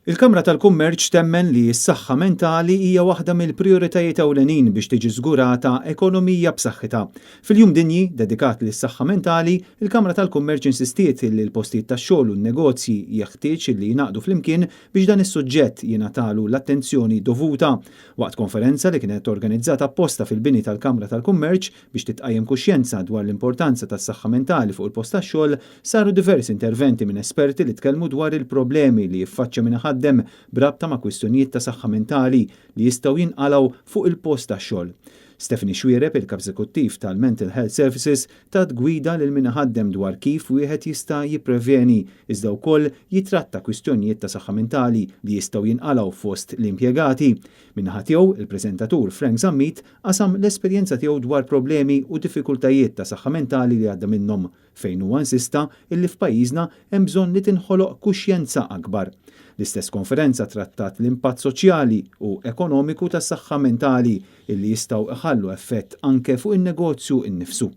Il-Kamra tal-Kummerċ temmen li s-saħħa mentali hija waħda mill-prijoritajiet ewlenin biex tiġi żgurata ekonomija b'saħħitha. Fil-Jum Dinji dedikat lis-saħħa mentali, il-Kamra tal-Kummerċ insistiet li l-postijiet tax-xogħol u n-negozji jeħtieġ li jingħaqdu flimkien biex dan is-suġġett jingħatalu l-attenzjoni dovuta. Waqt konferenza li kienet organizzata apposta fil-bini tal-Kamra tal-Kummerċ biex titqajjem kuxjenza dwar l-importanza tas-saħħa mentali fuq il-post tax-xogħol, saru diversi interventi minn esperti li tkellmu dwar il-problemi li jiffaċċja min iħaddem b'rabta ma' kwistjonijiet ta' saħħa mentali li jistgħu jinqalgħu fuq il-post tax-xogħol. Stephanie Xuereb, il-Kap Eżekuttiv tal-Mental Health Services, tat gwida lil min iħaddem dwar kif wieħed jista' jippreveni iżda wkoll jitratta kwistjonijiet ta' saħħa mentali li jistgħu jinqalgħu fost l-impjegati. Min-naħa tiegħu, il-preżentatur Frank Zammit qasam l-esperjenza tiegħu dwar problemi u diffikultajiet ta' saħħa mentali li għadda minnhom, fejn huwa insista illi f'pajjiżna hemm bżonn li tinħoloq kuxjenza akbar. L-istess konferenza trattat l-impatt soċjali u ekonomiku tas-saħħa mentali illi jistgħu iħallu effett anke fuq in-negozju innifsu.